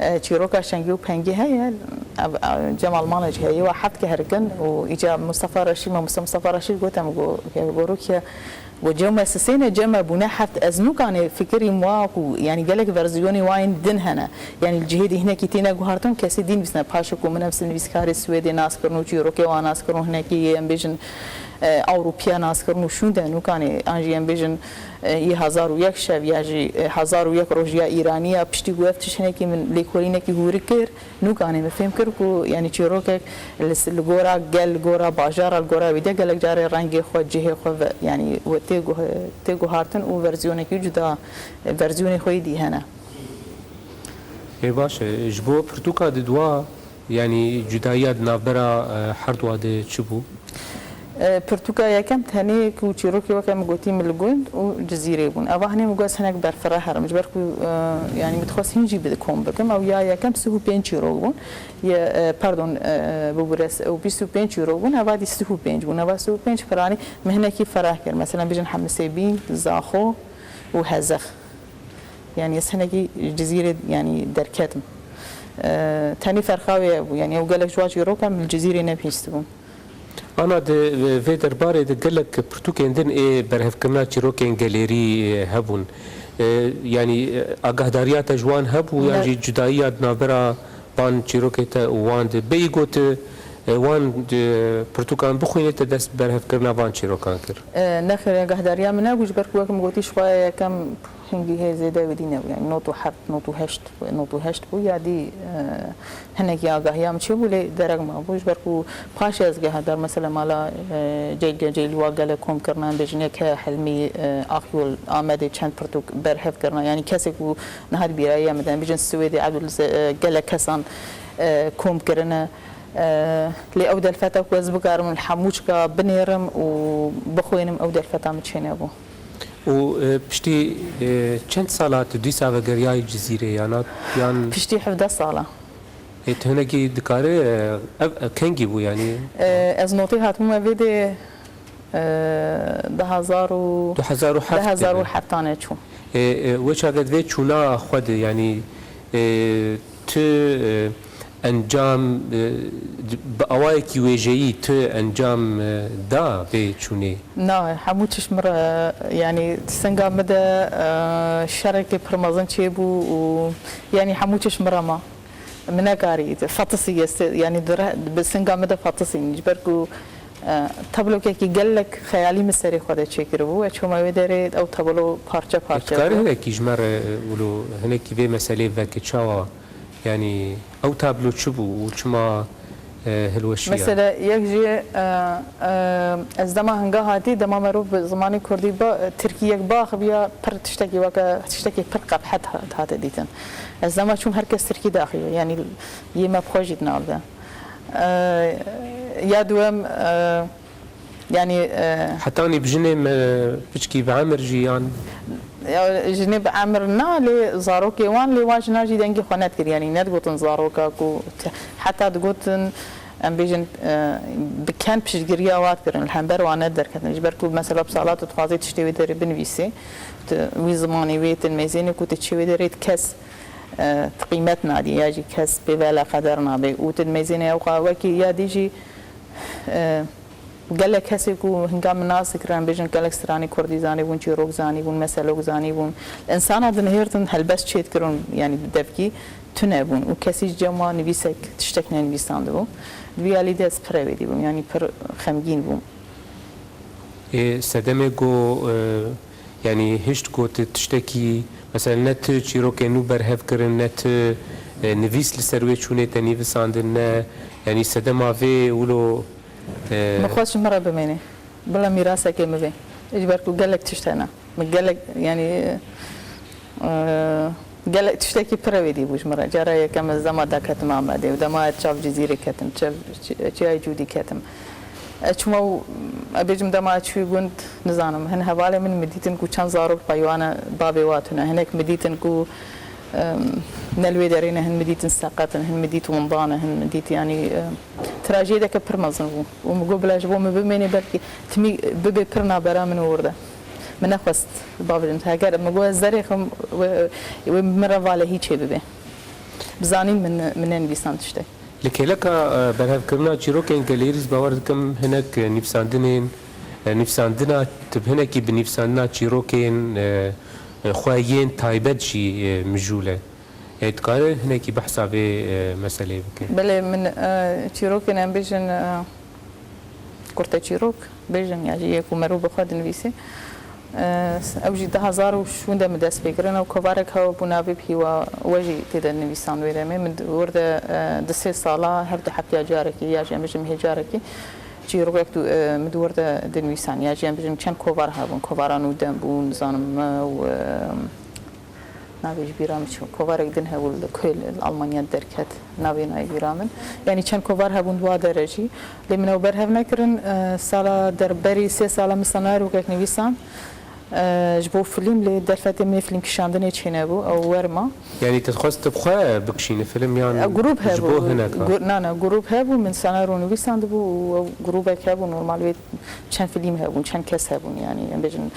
E, çîroka Şengî û Pengî heye, ev, ev, Cemal Mala jî heye, wa heft keherikin û îca Mustafa Reşîd, me Mustafa, Mustafa Reşîd gote min, go, go Rukiye, go cem me sisêne, cem me bûne heft. Ez nûkanê fikirîm wa ku, yanî gelek verzyonê wa yên din hene. Yanî li cihê dî hinekî têne guhartin, kesê dî nivîsne. Paşê ku min ev nivîskarê Swêdê nas kirin û çîrokê wan nas kirin û hinekî yê em bêjin, e, Ewropiya nas kirin û şûnde nûkanê, an jî em bêjin, e, yê hezar û yek şev ya jî, e, hezar û yek roj ya Îraniya, piştî ku ev tişt hinekî min lêkolînekî hûrik kir, nûkanê min fêm kir ku, yanî çîrokek li s-, li gora gel, li gora bajara, li gora wî de gelek carê rengê xwe, cihê xwe ve, yanî we tê guh-, tê guhartin û verzyonekî cuda, e, verzyonê xwe yî dî hene. Ê baş e, ji bo pirtûka di dua, yanî cudayiya di navbera, e, her dua de çi bû? E, pirtûka yekem tenê ku çîrokê weke min gotî min li gund û Cizîrê bûn. Eva hinê min got ez hinek berfireh herim. Ji ber ku, e, yanî min dixwest hîn jî bi kom bikim. Ew ya yekem sih û pênc çîrok bûn. Ye, e, pardon, e, bibûre, ew bîst û pênc çîrok bûn. Eva dî sih û pênc bûn. Eva sih û pênc piranî min hinekî fereh kir. Mesela bêjin Hemisê Bîn, Zaxo û Hezex. Yanî ez hinekî Cizîrê, yanî derketim. E, tenê ferqa wê bû. Yanî ew gelek ji wa çîrokan min li Cizîrê nebihîstibûn. Ana di vê derbarê de gelek pirtûkên din ê berhevkirina çîrokên gelêrî, e, hebûn. E, yanî, e, agahdariya te ji wan hebû yan Ne- jî cudayiya di navbera van çîrokê te û wan de? Bêyî got, e, wan, e, pirtûkan bixwînê te dest bi berhevkirina van çîrokan kir? E, nexêr, agahdariya min nebû, ji ber ku wek min gotî ji xwe yekem Hingî hê zêde wêdî nebû, yani not û heft, not û heşt, not û heşt bû, ya dî, e, hinekî agahiya min çêbû, lê derek mabû. Ji ber ku paşê ez geha dar, mesela mala, e, Ceylî, Ceylî wa gelek kom kirine, em bêjin yek heye Helmî, e, Axyol, Amedê çend pirtûk berhev kirine. Yani kesê ku niha di bîrayî ye min de, em bêjin Swêdê Ebdul Ze-, e, gelek kesan, e, kom kirine. E, lê ew derfeta ku ez bikarim li hemû çika binêrim û bixwînim, ew derfeta min çênebû. Û, e, piştî, e, çend sala tu dîsa vegeriyayî Cizîrê, yana, yan? Piştî hevdeh sala. Ê, tu hinekî dikare, e, ev, ev kengî bû, yanî? E, ez notê hatibûme vê dê, e, du hezar û, Du hezar û heft du hezar û heft de. Hane çûm. E, e, wê çaget vê çûna xwe de, yanî, e, tu, e, encam, e, bi awayekî wêjeyî tu encam, e, da vê çûnê? Na, hemû tişt min re, yanî singa min de, e, şerekê pir mezin çêbû û, yanî hemû tişt min re ma. Min nekarî, fetisî, yanî dire-, bi singa min de fetisî. Ji ber ku, e, tablokekî gelek xeyalî min serê xwe de çêkiribû. Ez çûme wê derê, ew tablo parçe parçe bû. Dikare hinekî ji me re, e, wilo hinekî vê meselê veke çawa? Yanî ew tablo çi bû û çima, e, hilweşiya? Mesela yek jî, e, e, ez dema hinga hatî, dema merov bi zimanê kurdî ba, tirkî yek biaxiviya, pir tiştekî weke, tiştekî pir qebhet hat-, hate dîtin. Ez dema çûm her kes tirkî diaxive, yanî yê me bi xwe jî di nav de. E, ya duwem, e, Yanî, e, Hetanî bi jinê me piçkî bi emir jî yan? Ya, jinê bi emir na, lê zarokê wan, lê wan jina jî dengê xwe nedikir, yanî nedigotin zaroka ku te-, heta digotin, em bêjin, e, bi ken piştgiriya wa dikirin, li hember wan nederketin. Ji ber ku mesela bi sala tu dixwazî tiştê wê derê binivîsî, tu wî zimanê wê tu mêzênê ku tu çi wê derê kes, e, tu qîmet nadî ya jî kes pê ve eleqedar nabe û tu mêzênê ew qa wekî ya dî jî, e, Gelek kesê ku hinga min nas dikirin, em bêjin gelek stranê kurdî zanîbûn, çîrok zanîbûn, meselok zanîbûn. Li însana dinihêrtin helbest çêdikirin, yanî bi devkî tune bûn û kesî ji cem wan nivîsek tiştek nenivîsandibû. Di vî alî de ez pir ewêdî bûm, yanî pir xemgîn bûm. Ê, sedemê ku, e, yanî hişt ku tu tiştekî, mesela ne tu çîrokên nû berhev kirin, ne tu, e, nivîs li ser wê çûnê te nivîsandin, ne, yanî sedema vê wilo Ee, Min xwest ji min re bimêne. Bila mîrasekê min bê. Ji ber ku gelek tişt hene. Min gelek, yanî, e, gelek tiştekî pir ewêdî bû ji min re. Cara yekem ez dema daketim Amedê û dema ez çav Cizîrê ketim, çav çi-, çiyayê Cûdî ketim. Ez çûma û, ez bêjim dema ez çûyî gund, nizanim, hin hevalê min min dîtin ku çend zarok peywane bavê wa tune. Hinek min dîtin ku, em, ne li wê derê ne, hin min dîtin seqet in, hin min dît winda ne, hin min dît, yanî, em, Trajedeke pir mezin bû û min got, bila ji bo min bimêne, belkî timî bibe pir nabera min û wir de. Min nexwest bavêjim. Heger min got, ez derêxim, wê, wê min re valehî çê bibe. Bizanîn min, min nenivîsand tiştek. Li kêleka, e, berhevkirina çîrokên gelêrî, ez bawer dikim hinek, e, nivîsandinên, e, nivîsandina, tu hinekî bi nivîsandina çîrokên, e, e, xwe yên taybet jî, e, mijûl e. Ê, dikare hinekî behsa vê, e, meseleyê bike? Belê, min, e, çîrokên, em bêjin, e, kurteçîrok bêjin, ya jî yê ku merû bi xwe dinivîsî. E, ew jî du hezar û şûn de min dest pê kirin. Ew kovarek hebû navê bi Hîwa We jî tê de nivîsand wê demê. Min di wir de, e, di sê sala her du heftiya carekî, ya jî em bêjin hê carekî çîrokek tu, e, min di wir de dinivîsand. Ya jî em bêjin çend kovar hebûn. Kovara Nûdem bûn, nizanim, e, û, e, Navê ji bîra min çû. Kovarek din hebû li ku li Almanya derket. Navê nayê bîra min. Yanî çend kovar hebûn di wa dere jî. Lê min ew berhev nekirin. E, sala der berî sê sala min senaryokek nivîsan. E, ji bo filîm lê derfetê min ê filîm kişandinê çênebû. Ew wer ma. Yanî te dixwest tu bi xwe bikişînî filîm yan E, grûp ji bo hebû. Hineka? Gu-, na, na, grûp hebû. Min senaryo nivîsandibû û ew grûbek hebû. Normal wê çend filîm hebûn, çend kes hebûn. Yanî em bêjin,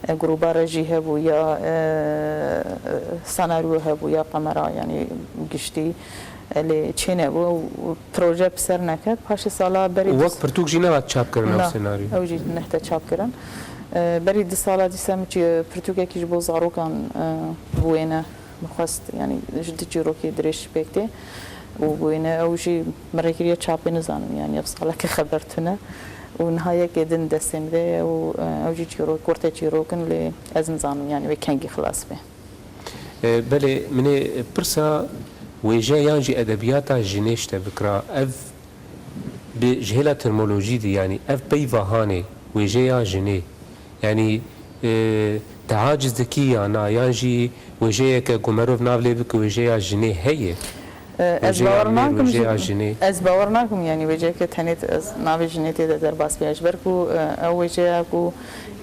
e, grûba rejî hebû ya, e, e, senaryo hebû ya kamera, yanî giştî, e, lê çênebû û proje bi ser neket. Paşê sala berî Û wek pirtûk jî nehat çapkirin ew Na, senaryo? Ew jî nehte çapkirin. E, berî du sala dîsa min çi-, pirtûkekî ji bo zarokan, e, bûyêne. Min xwest, yanî ji du çîrokê dirêj pêk tê û bûyêne ew jî min rêkiriye çapê nizanim, yanî ev saleke xeber tune. Û niha yekê din destê min de ye û, e, ew jî çîrok, kurte çîrok in, lê ez nizanim, yanî wê kengî xilas be. E, belê, min ê pirsa wêje yan jî edebiyata jinê ji te bikira. Ev bi, ji hêla termolojî de, yanî ev peyva hanê, wêjeya jinê. Yanî, e, te aciz dikî ya na, yan jî wêjeyeke ku merov nav lê bike wêjeya jinê heye? E, ez Wêjeya bawer mêr, nakim wêjeya jî, jinê. Ez bawer nakim, yanî wêjeyeke tenê te-, ez navê jinê tê de derbas bîya. Ji ber ku, e, ew wêjeya ku,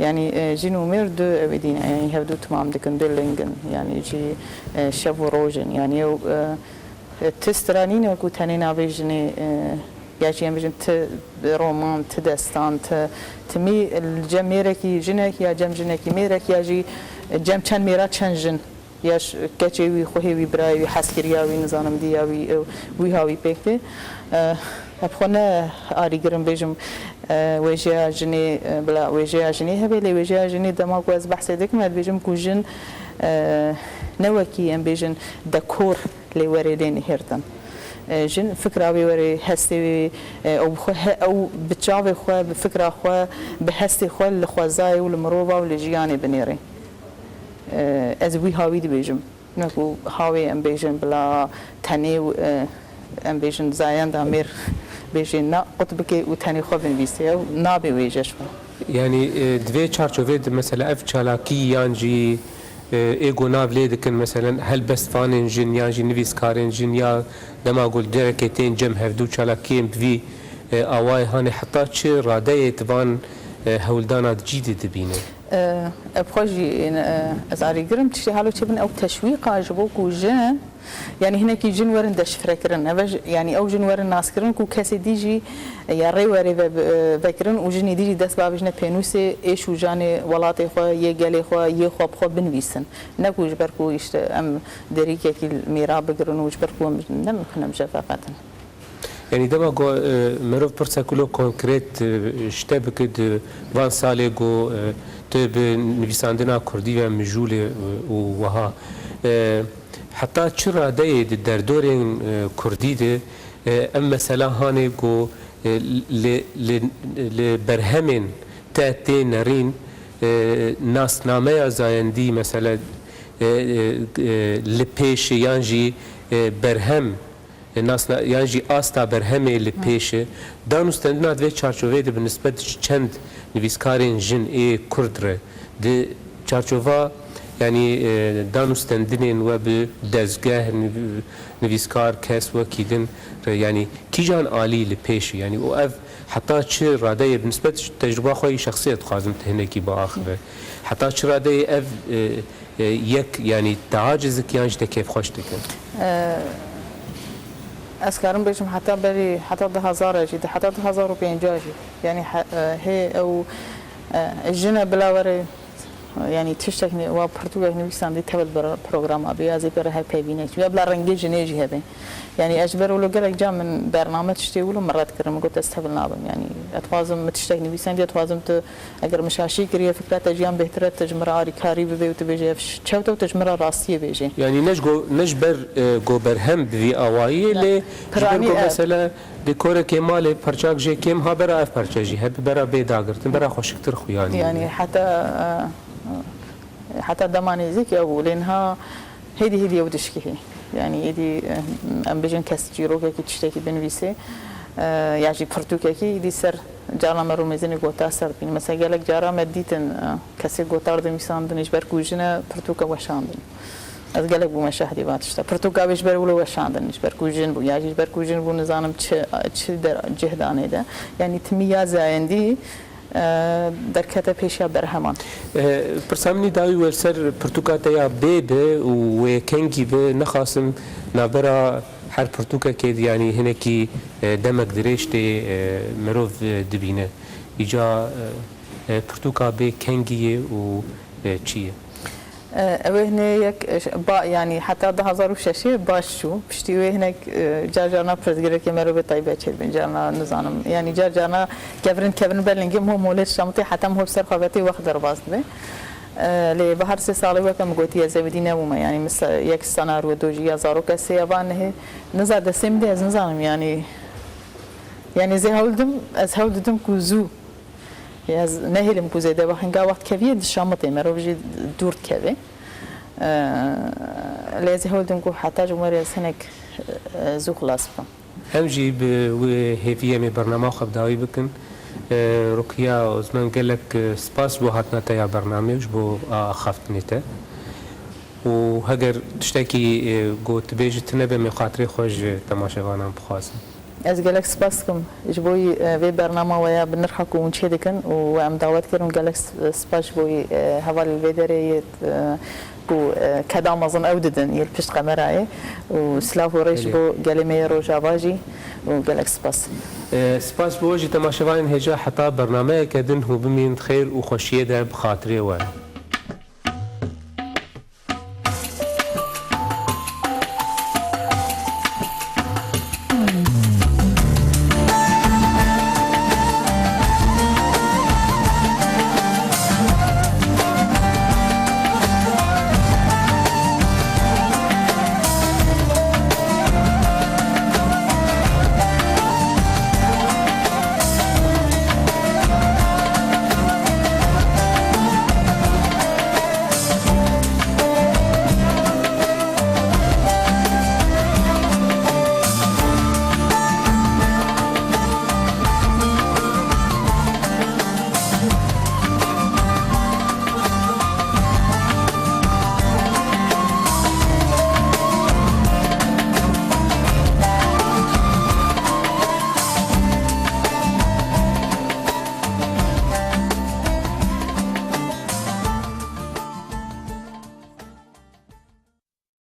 yanî, e, jin û mêr du ew ê dî ne, yanî hevdu timam dikin, du ling in, yanî jî, e, şev û roj in. Yanî ew, e, e, ti stira nîne ku tenê navê jinê, e, ya jî em bijin ti roman, ti destan, ti, ti mî li cem mêrekî jinek ya cem jinekî mêrek ya jî cem çend mêra çend jin. Ya ji keçê wî, xwehê wî, birayê wî, hezkiriya wî, nizanim diya wî, ew, wî hawî pêk tê. Eh, ez bi xwe ne arîgir im bêjim, eh, wêjeya jinê, eh, bila wêjeya jinê hebe, lê wêjeya jinê dema ku ez behsê dikim, ez dibêjim ku jin, eh, ne wekî em bêjin dekor lê were lê nihêrtin. Eh, jin fikra wê were, hestê wê, eh, ew bi xwe he-, ew bi çavê xwe, bi fikra xwe, bi hestê xwe li xwezayê û li mirova û li jiyanê binêre. Eh, ez wî hawî dibêjim. Ne ku hawê em bêjin bila tenê û, eh, em bêjin zayenda mêr bêjê na qut bike û tenê xwe binivîse, ew nabe wêje ji xwe. Yanî, eh, di vê çarçovê de mesela ev çalakî yan jî, eh, ê ku nav lê dikin, meselen helbestvanên jin yan jî nivîskarên jin ya dema ku li derekê tên cem hevdu çalakiyên bi vî, eh, awayê hanê heta çi radeyê di van, eh, hewldana di cî de dibîne? E, e, bi xwe jî, e, ez arîgir im, tiştê halo çêbin ew teşwîqa ji bo ku jin, yanî hinekî jin werin deşifrekirin. Ev e ji, yanî ew jin werin naskirin ku kesê dî jî, e, ya rê werê ve, e, vekirin û jinê dî jî dest bavêjine pênûsê êş û janê welatê xwe, yê gelê xwe, yê xwe bi xwe binivîsin. Ne ku ji ber ku îşte em derîkekî mêra bigirin û ji ber ku em ne mimkun em ji veqetin. Yanî dema ku, e, mirov pirsa kulo konkret, e, ji te bike di van salê ku, e, tu bi nivîsandina kurdî ve mijûl e, e, û wiha, e, heta çi radeyê di derdorên, e, kurdî de, e, ev mesela hanê ku, e, li, li, li berhemên te tê nerîn, e, nasnameya zayendî mesela, e, e, e, li pêş e yan jî, e, berhem e, nasna-, yan jî asta berhemê li pêş e. Dan û stendina di vê çarçoveyê de bi nisbet ji çend nivîskarên jin ê kurd re di çarçova, yanî, e, dan û stendinên we bi dezgeh, niv-, nivîskar, kes wekî din re, yanî kîjan alî li pêş e? Yanî û ev heta çi radeyê bi nisbet ji tecrûba xwe yî şexsî ez dixwazim tu hinekî biaxive. Heta çi radeyê ev, e, e, yek, yanî te aciz dikin yan jî te kêfxweş dikin? E, ez karim bêjim heta berî, heta du hezar jî, heta du hezar û pêncî jî. Yanî he-, e, hê ew, e, jine bila were, yanî tiştek ne-, wa pirtûkek nivîsandî tevil bir programa bê, ya zê pê re hevpeyvî ne. Ya bila rengê jinê jî hebe. Yanî ez ji ber wilo gelek ca min bername tiştê wilo min red kirin. Min got ez tevil nabim. Yanî ez dixwazim min tiştek nivîsandî, ez dixwazim tu Eger min şaşî kiriye, fikra te jiyan bêhtir e, tu ji min re arîkarî bibê û tu bêjî ev ş-, çewt e û tu ji min re rastiyê bêjî. Yanî ne ji go-, ne ji ber, e, go berhem bi vî awayî ye, lê ji ber piranî go ev. Mesela dekorekê malê perçak jê kêm ha bera ev perçe jî hebe bera bê dagirtin, bera xweşiktir xuyanî. Yanî heta, e, heta dema nêzîkî ew bû, lê niha Hêdî hêdî ew dişkihî. Yanî êdî, eh, em bêjin kes çîrokekî tiştekî binivîsê, eh, ya jî pirtûkekî, êdî ser carna me rûmêzinê gotar ser dibînin. Mesela gelek cara me dîtin, eh, kesê gotar dinivîsandin, ji ber ku jin e pirtûka weşandin. Ez gelek bûme şahidê van tişta. Pirtûka wê ji ber wilo weşandin, ji ber ku jin bû, ya jî ji ber ku jin bû nizanim çi, çi der-, cih danê de. Yanî timî ya zayendî, e, derkete pêşiya berheman. E, pirsa min î dawî we ser pirtûka te ya bê bi û wê kengî bi, nexasim navbera her pirtûkekê de, yanî hinekî, e, demek dirêj tê, e, mirov, e, dibîne. Îca, e, e, pirtûka bê kengî ye û, e, çi ye? E, ew ê hinê yek, e, ş-, ba, yanî heta du hazar û şeşê baş çû. Piştî wê hinek, e, car carna pirsgirêkê merivê taybet çêdibin, carna nizanim. Yanî car carna kevrin kevrin ber lingê min ho molê şamtê heta min ho bi ser xwe vetê wext derbas dibe. E, lê bahar sê salê weke min gotî ez ewidî nebûme. Yanî min se-, yek senaryo dojî ya zarok ez sê evan nehê. Niza destê min de ez nizanim yanî. Yani ez ê hewl dim, ez hewl didim ku zû, ez nehêlim ku zêde wexin ga wext keviye dişamite, merov jî dûr dikeve. E, Lê ez ê hewl dim ku heta ji Umerê ez hinek, e, zû xilas bikim. Em jî bi wê hêviyê em ê bernama xwe bi dawî bikin. E, Rukiya Ozmen, gelek, e, spas ji bo hatina te ya bernamê û ji bo axaftinê te. Û heger tiştekî, e, ku tu bêjî tune be, em ê xatirê xwe ji temaşevanan bixwazin. Ez gelek spas dikim ji bo, e, vê bernama we ya bi nirxa ku hûn çêdikin û we em dawet kirin. Gelek s-, spas ji bo, e, hevalê li vê derê yê, e, ku, e, keda mezin ew didin yê li pişt kamerayê û silav û rêz ji Belê. bo gelê me yê Rojava jî û gelek spas. E, spas ji bo we jî temaşevanên hêja, heta bernameyeke din hûn bimînin di xêr û xweşiyê de bi xatirê we.